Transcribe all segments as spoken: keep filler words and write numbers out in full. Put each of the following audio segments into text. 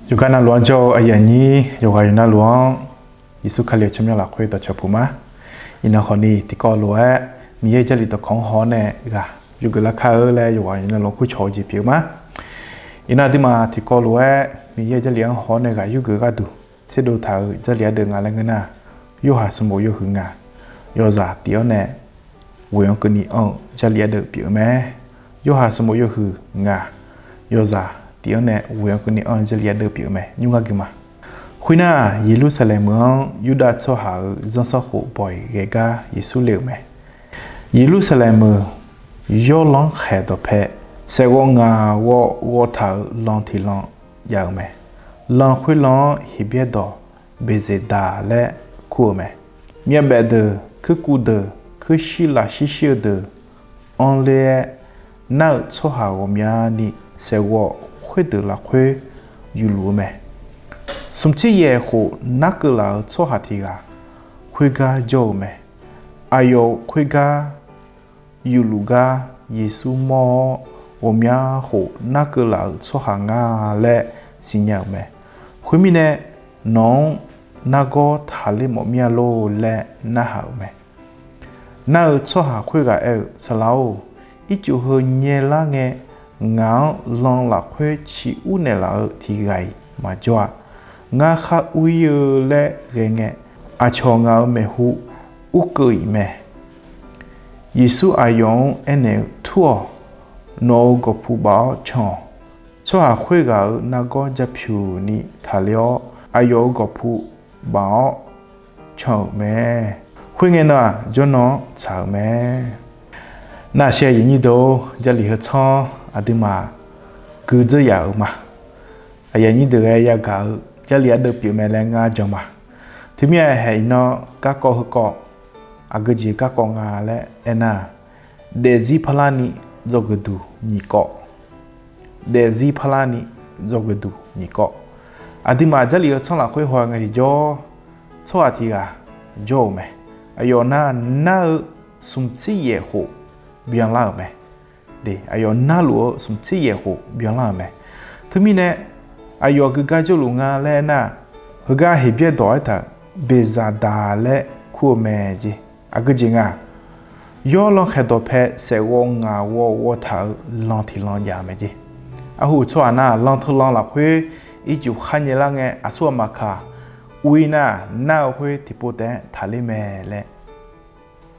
Yawqghaq navluf-anr jawr-eu aqyuif aqnyir, yawqghaq yawqnavluf-anr Yeqsur Kali-euq tsawrmyanr lafkhoer dawqcawq puq ma. Iqnan khawfni tiqkawv lof-aer Miqyaer-euq Jarlif dawqkawq-anr haw-awr nae ghaq yurgeuf lar kar-eu laer yawqghaq yawqnavluf-anr kurcawq-eu jeq pyeuf-eu ma. Iqnan aqduimaf tiqkawv lof-aer Miqyaer-euq Jarlif-anr haw-awr nae ghaq yurgeuf gharduq tserdov taq-euq Jarlif ardeuv nga laer ngeur nar, Yorhaq sanqbof yawhuiq ngaq yawzaq tif-awr nae ghoeq-anr keuvni anr-eu Jarlif ardeuv pyeuf-eu mae. Yorhaq sanqbof yawhuiq ngaq yawzaq tif-awr nae ghoeq-anr keuvni anr-eu Jarlif ardeuv pyeuf-eu mae. Nymr ngar gui ma. Khoernar, Yeqlursaqlaeq meuq-anr Yurdav tsawrhaq-euq zanrsanrkhof bawq-iq ghae gar Yeqsur le-euq mae. Yeqlursaqlaeq meuq yawrlanr khaeq dawqpae saeqghawv ngaq ghawv ghawv taq-euq lan tiq lan jav-euq mae. Lan khoerlan-anr Heqbyaer dawq Beqzeqdaq laer kur-eu mae. Myavbaef deuq, kuirkuv deuq, kuirshir lafshir shir-eu deuq anrler-aer, nar-euq tsawrhaq ghawqmyani saeqghawv khoerdeuq lafkhoer yufluf-eu mae. Smqtser yaef khof narkeuv laf-euq tsawrhaq tiq ghaq khoergar jawr-eu mae. Aqyawf khoergar yufluf gar Yeqsur mawr-awr, ghawqmya khof narkeuv laf-euq tsawrhaq nga laer siqnya-euq mae. Khoermirnae, nawq-anr nargawr taqler mawf mir-a lor laer narhaq-euq mae. Nar-eu tsawrhaq khoerghaq aer-eu, Saqlaq-or, ircuf heu nyaelar ngae, ngaq-anr lan lafkhoer ciq ur naeqlaf-eu tiq ghaq-iq maqjawr-a. Ngar khar ur-ir-eu laer ghae ngae, aqcawq ngaq-euq maeqhu urkeuv-iq mae. Yeqsur aqyawf-anr aernaeq-eu, Tur-awq. Nawq-euq gawqpu baf-awr can-awq. Tsawrhaq khoerghaq-euq nargawr japyuq ni taqler-awr, aqyawf-euq gawqpu baf-awr can-euq mae. Khoerngae nan-aq, jawrnan-anr tsaq-euq mae. Nar-aq, shir aqyuif aqnyir deuq-or, Jarlif heu tsanr aqduimaf gui dzeur yaf-euq ma. Aqyuif aqnyir deuq ghae yagaq-eu Jarlif ardeuv pyeuf mae laer ngar jan ma. Teumirnae haeq iqnan garkawv heukawv aqgeu jeq garkawv nga laer aernar, daefzir parlarni dzawgeuf duq nyiq kawv. Daefzir parlarni dzawgeuf duq nyiq kawv. Aqduimaf Jarlif heu tsanr lafkhoer haw ngae tiqjawr, tsawrhaq tiq ghaq jawr-euq mae. Aqyawf nar, nar-eu smqtser yaef khof byanlar-euq mae. Aqyawf narluf-eu smqtser yaef khof byanlar-euq mae. Teumirnae, aqyawf geugar jawrluf nga laer aernar, heugar Heqbyaer dawq aertaq-euq Beqzaqdaq laer kur-eu mae jeq. Aqgeu jeq nga, yawrlan khaeq dawqpae saeqghawv ngaq ghawv ghawv taq-eu lan tiq lan jav-eu mae jeq. Arhu-eu tsawrhaq nar, lan teulan lafkhoer ircuf khar nyaelar ngae aqsur aqmaq kaq ur-ir nar, nar-eu khoer tiqpov taef-aer taqler mae laer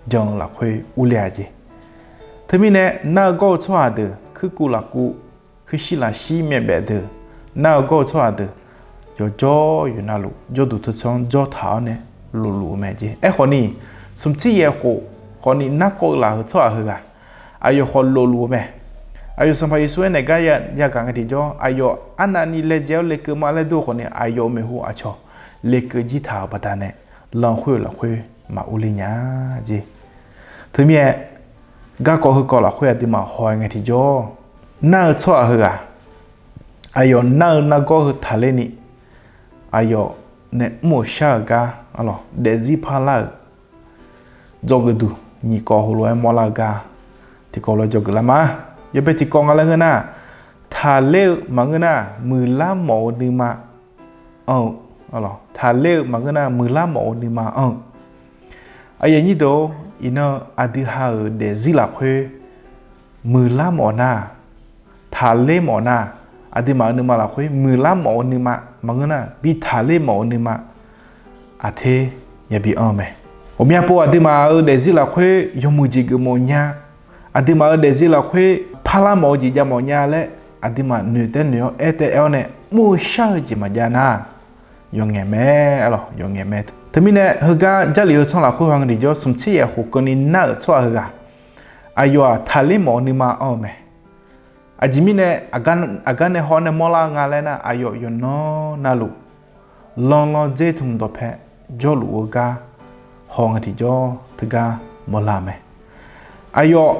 jan-eu lafkhoer urler-a jeq. Teumirnae, nar-eu gawr-eu tsawrhaq deuq, kuirkuv lafkuv, kuirshir lafshir myavbaef deuq, nar-eu gawr-eu tsawrhaq deuq, yawqjawr yawqnavluf jawrduq teucanr jawr taq-awr nae lofluf-eu mae jeq. Aerkhawfni, smqtser yaef khof khawfni narkawv-eu laf-euq tsawrhaq heughaq, aqyawf khawf lofluf-eu mae. Aqyawf Sanqpaq Yeqsur aernaeq gar yagaq ngae tiqjawr, aqyawf arnavni laejae-awr lekeuv ma laer dur-eu khawfni, aqyawf-euq maeqhu aqcawq lekeuv jir taq-euq baqdanae, lan khoer-euq lafkhoer maqur ler nya jeq. Teumirnae, garkawv heukawv lafkhoer aqduimaf haw ngae tiqjawr, nar-eu tsawrhaq heughaq, aqyawf nar-eu nargawr heu taqler ni, aqyawf nae mr-euq shar-euq gar, daefzir parlar-euq dzawgeuf duq nyiq kawv heulof-aer mawrlar-eu gar, tiqkawv lof-aer dzawgeuf lar ma. Yawbae tiqkawv nga laer ngeur nar, taqler-eu maqngeur nar, muiqlar mawf-eu nuima anr-eu, taqler-eu maqngeur nar, muiqlar mawf-eu nuima anr-eu. Aqyuif aqnyir deuq-or, iqnan aqdui ha-euq daefzir lafkhoer muiqlar mawf nar, taqler mawf nar, aqduimaf-euq nuima lafkhoer muiqlar mawf-eu nuima maqngeur nar, bi taqler mawf-eu nuima aqter yabi anr-eu mae. Ghawqmya pov aqduimaf-euq daefzir lafkhoer yawmuiq jeq geufmawf nya, aqduimaf-euq daefzir lafkhoer parlar mawf-eu jeq jav mawf nya laer, aqduimaf noeq taef noeq-awr aer taef aer-awr nae mr-eu shar-eu jeq maqjav nar, yawqngaeq mae, yawqngaeq mae. Teumirnae heugar Jarlif heu tsanr lafkhoer haw ngae tiqjawr, smqtser yaef khof keuvni nar-euq tsawrhaq heughaq, aqyawf-aq taqler mawf-eu nuima anr-eu mae. Aqjeq mirnae, aqgar nae haw nae mawrlar-eu nga laer nar, aqyawf yawqnan navluf, lan lan dzer tmq dawqpae jawrluf-eu gar haw ngae tiqjawr teugar mawrlar-eu mae. Aqyawf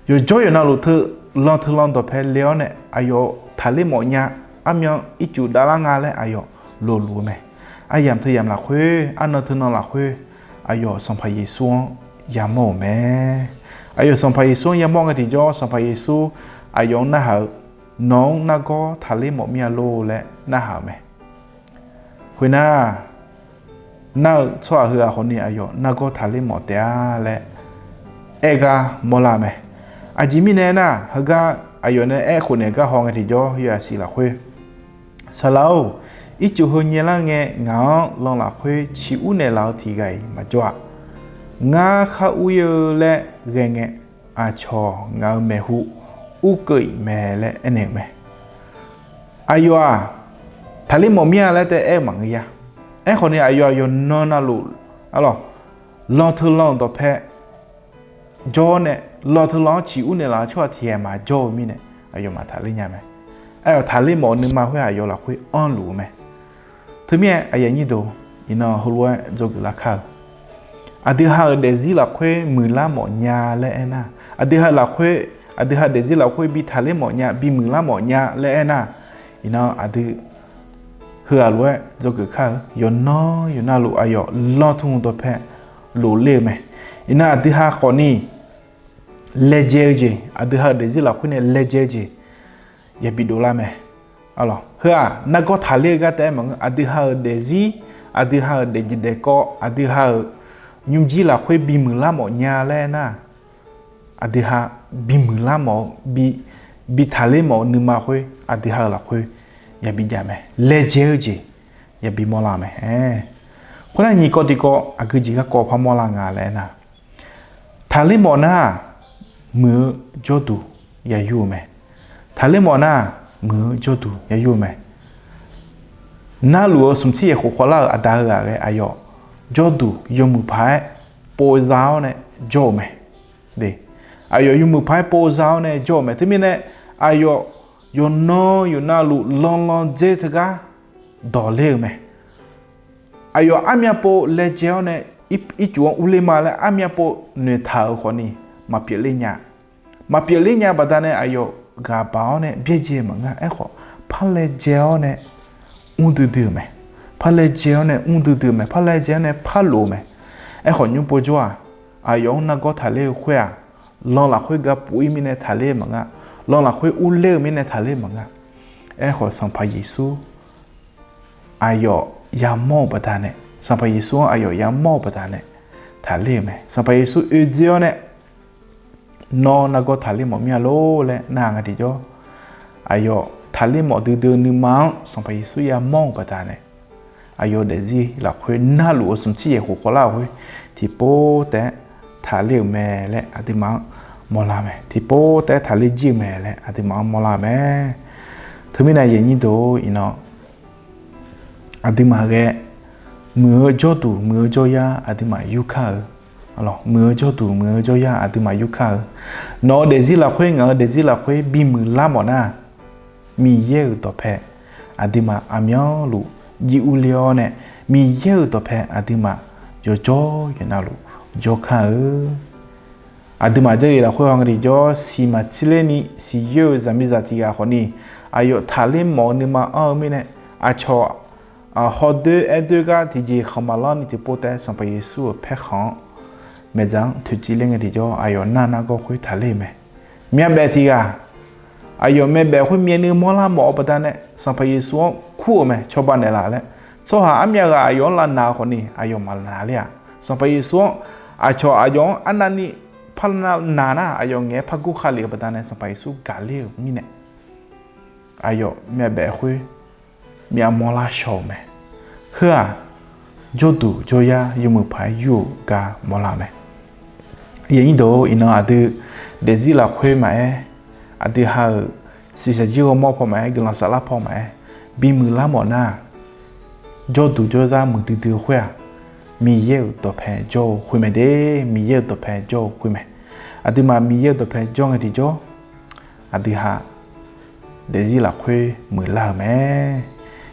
yawqjawr yawqnavluf teu lan teulan dawqpae le-awr nae aqyawf taqler mawf nya, armyan ircuf davlar nga laer aqyawf lofluf-eu mae. Aryamq teuyamq lafkhoer, arnan teunan lafkhoer, aqyawf Sanqpaq Yeqsur-anr yamawr-euq mae. Aqyawf Sanqpaq Yeqsur-anr yamawr ngae tiqjawr, Sanqpaq Yeqsur aqyawf-anr narhaq-eu nawq-anr nargawr taqler mawf mir-a lor laer narhaq-euq mae. Khoernar, nar-eu tsawrhaq heu-aq khawfni aqyawf nargawr taqler mawf taef-a laer aer gar mawrlar-eu mae. Aqjeq mirnae aernar, heugar aqyawf nae aerkhof naeq gar haw ngae tiqjawr, yawhaqsiq lafkhoer, Saqlaq-or, ircuf heu nyaelar ngae ngaq-anr lan lafkhoer ciq ur naeqlaf-eu tiq ghaq-iq maqjawr-a. Ngar khar ur-ir-eu laer ghae ngae, aqcawq ngaq-euq maeqhu urkeuv-iq mae laer aernaeq-euq mae. Aqyawf-aq, taqler mawf mir-a laer taef aer-eu maqngeur-a. Aerkhawfni aqyawf-aq yawqnan navluf, arlawq, lan teulan-euq dawqpae jawr-awr nae, lan teulan-anr ciq ur naeqlaf-eu tsawrhaq tiq ghaq maqjawr-eu mirnae, aqyawfmaf taqler nya mae. Aryawf taqler mawf-eu nuima khoer-aq aqyawf lafkhoer anrluf-eu mae. Teumirnae aqyuif aqnyir deuq, iqnan heulof-aer dzawgeuf lar kar-eu, aqdui ha-euq daefzir lafkhoer muiqlar mawf nya laer aernar, aqdui ha lafkhoer, aqdui ha daefzir lafkhoer bi taqler mawf nya, bi muiqlar mawf nya laer aernar, iqnan aqdui heu-aq lof-aer dzawgeuf kar-eu, yawqnan yawqnavluf aqyawf lan teu dawqpae lofler-eu mae. Iqnan aqdui ha khawfni laejae-eu jeq, aqdui ha-euq daefzir lafkhoer nae laejae-eu jeq yabi dovlar mae. Heu-aq nargawr taqler-eu gar taef-aer maqngeur, aqdui ha-euq daefzir, aqdui ha-euq daefjeq daefkawv, aqdui ha-euq nymrjir lafkhoer bimuiq lar mawf nya laer aernar, aqdui ha bimuiq lar mawf-eu, bi, bi taqler mawf-eu nuima khoer aqdui ha-euq lafkhoer yabi jav mae. Laejae-eu jeq yabi mawrlar-eu mae. Khoernar nyiq kawv tiqkawv aqgeu jeq garkawv par mawrlar nga laer aernar, taqler mawf nar-aq, muiq-eu jawrduq yayur-eu mae. Taqler mawf nar-aq, muiq-eu jawrduq yayur-eu mae. Narluf-eu smq tsir yaeq khof khawvlar-euq aqda heughaq ghae aqyawf jawrduq yawmuiq paq-aer pov za-awr nae jawr-eu mae. Aqyawf yawmuiq paq-aer pov za-awr nae jawr-eu mae. Teumirnae aqyawf yawqnan yawqnavluf lanlan dzer teugar dawqler-eu mae. Aqyawf armyav pov laejae-awr nae ircuf-anr urler ma laer armyav pov noeqtaq-euq khawfni maqpyeuf ler nya. Maqpyeuf ler nya baqdanae aqyawf ghaq baq-awr nae byaerdzae maqngeur. Aerkhawf par laejae-awr nae mr duidui-euq mae. Par laejae-awr nae mr duidui-euq mae. Par laejae-awr nae par lof-eu mae. Aerkhawf nymr pov jawr-aq, aqyawf-anr nargawr taqler-eu khoer-aq, lan lafkhoer gapuf-ir mirnae taqler-eu maqngeur. Lan lafkhoer urler-eu mirnae taqler-eu maqngeur. Aerkhawf Sanqpaq Yeqsur aqyawf yamawr-eu baqdanae, Sanqpaq Yeqsur-anr aqyawf yamawr-eu baqdanae taqler-euq mae. Sanqpaq Yeqsur oedzer-awr nae, nawr nargawr taqler mawf mir-a lor laer nar nga tiqjawr, aqyawf taqler mawf duidui-eu nuima-anr Sanqpaq Yeqsur yamawr-eu baqdanae, aqyawf daefzir lafkhoer narluf-eu smq tsir yaeq khof khawvlar-euq khoer tiqpov taef-aer taqler-euq mae laer aqduimaf-anr mawrlar mae. Tiqpov taef-aer taqler jir-eu mae laer aqduimaf-anr mawrlar-eu mae. Teumirnae aqyuif aqnyir deuq-or, iqnan aqduimaf ghae muiq-eu jawrduq muiq-eu jawryar aqduimaf yurkar-eu, muiq-eu jawrduq muiq-eu jawryar aqduimaf yurkar-eu, nawq-eu daefzir lafkhoer ngaq-eu daefzir lafkhoer bimuiq lar mawf nar, Miqyaer-euq dawqpae aqduimaf aqmyanluf jiv urler-awr nae, Miqyaer-euq dawqpae aqduimaf yawqjawr yawqnavluf jawrkar-eu. Aqduimaf Jarlif lafkhoer haw nga tiqjawr, siq maqtser ler ni siqyoer-eu zaqmiqzaq tiq ghaq khawfni, aqyawf taqler mawf-eu nuima anr-eu mirnae, aqcawq hawdoer aerdoer gar tiqjeq khanq maqlanr ni tiqpov taef-aer Sanqpaq Yeqsur-euq paerkhanq-anr maeqdzaq-anr toeqciv ler ngae tiqjawr aqyawf nar nargawr khoer taqler-eu mae. Myavbaef tiq ghaq, aqyawf myavbaef khoer myavnuiv mawrlar mawf-eu baqdanae Sanqpaq Yeqsur-anr kur-euq mae. Cawba naeqlaf laer, tsawrhaq armyav ghaq aqyawf-anr lavnaq-eu khawfni aqyawf maqnaq ler-aq, Sanqpaq Yeqsur-anr aqcawq aqyawf-anr arnavni parnaq nar aqyawf ngaeq-aer par gur kha lef-eu baqdanae Sanqpaq Yeqsur gaq ler-euq mirnae, aqyawf myavbaef khoer myavmawr lar shaw-euq mae. Heu-aq, jawrduq jawryar yawmuiq paq-aer yur-euq gar mawrlar-eu mae. Aqyuif aqnyir deuq-or, iqnan aqdui daefzir lafkhoer maqaer, aqdui ha-euq shiqshaq jir ghawrmawr paw maqaer, guiqlanq saflar paw maqaer, bimuiq lar mawf nar, jawrduq jawrzar muiqdui dui-eu khoer-aq, Miqyaer-euq dawqpae jawr-eu khoer mae de. Miqyaer-euq dawqpae jawr-eu khoer mae. Aqduimaf Miqyaer-euq dawqpae jawr ngae tiqjawr, aqdui ha daefzir lafkhoer muiqlar-euq mae.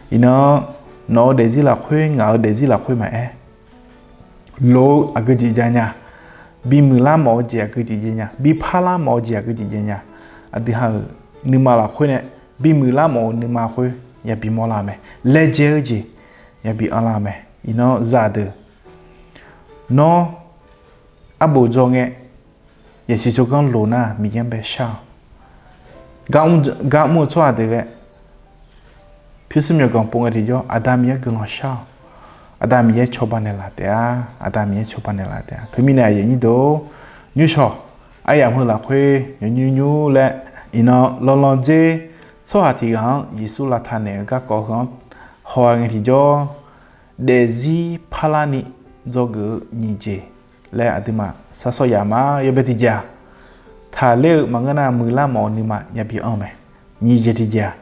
Iqnan nawq-eu daefzir lafkhoer ngaq-eu daefzir lafkhoer maqaer, loq-eu aqgeu jeq jav nya, bimuiq lar mawf-eu jeq aqgeu jeq jav nya, biparlar mawf-eu jeq aqgeu jeq jav nya, aqdui ha-euq nuima lafkhoer nae bimuiq lar mawf-eu nuima khoer yabi mawrlar-eu mae. Laejae-eu jeq yabi anrlar-eu mae. Iqnan zaqdeuq, nawr arbof dzaw ngae, yasiq tsawrganr loq nar Miqyaer-anr bae shar-awq. gar mr-eu tsawrhaq deuq ghae, pyurshuir myawqganq pov ngae tiqjawr, Aqda Miqyaer guiqlanq shar-awq. Aqda Miqyaer cawba naeqlaf taef-a. Aqda Miqyaer cawba naeqlaf taef-a. Teumirnae aqyuif aqnyir deuq-or, nymrshawq aryamq heu lafkhoer nymr nymr nymr laer, iqnan lanlan dzer tsawrhaq tiq ghaq-anr Yeqsur lavtaq naeq-eu garkawv heu-anr haw-a ngae tiqjawr, daefzir parlarni dzawgeuf-eu nyiq jeq laer aqduimaf shar sawr yaf ma. Yawbae tiqjeq-aq, taqler-eu maqngeur nar muiqlar mawf-eu nuima yabi anr-eu mae. Nyiq jeq tiqjeq-aq,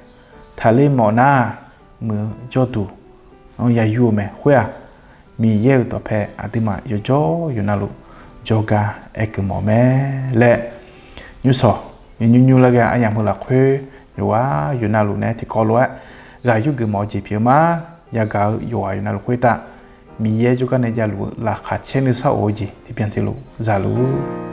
taqler mawf nar-aq, muiq-eu jawrduq-anr ya yur-eu mae. Khoer-aq, Miqyaer-euq dawqpae aqduimaf yawjawr yawqnavluf jawrgar aerkeuv mawf-eu mae laer, nymrshawq nymr nymr nymr laer ghae aryamq heu lafkhoer yawqghaq yawqnavluf nae tiqkawv lof-aer ghaq yurgeuf mawf-eu jeq pyeuf-eu ma. Yagaq-eu yawqghaq yawqnavluf khoertav Miqyaer jawrgar nae javluf-eu laqkhaq caer nuisar of-eu jeq tiqbyan tiqlof zaluf-ur.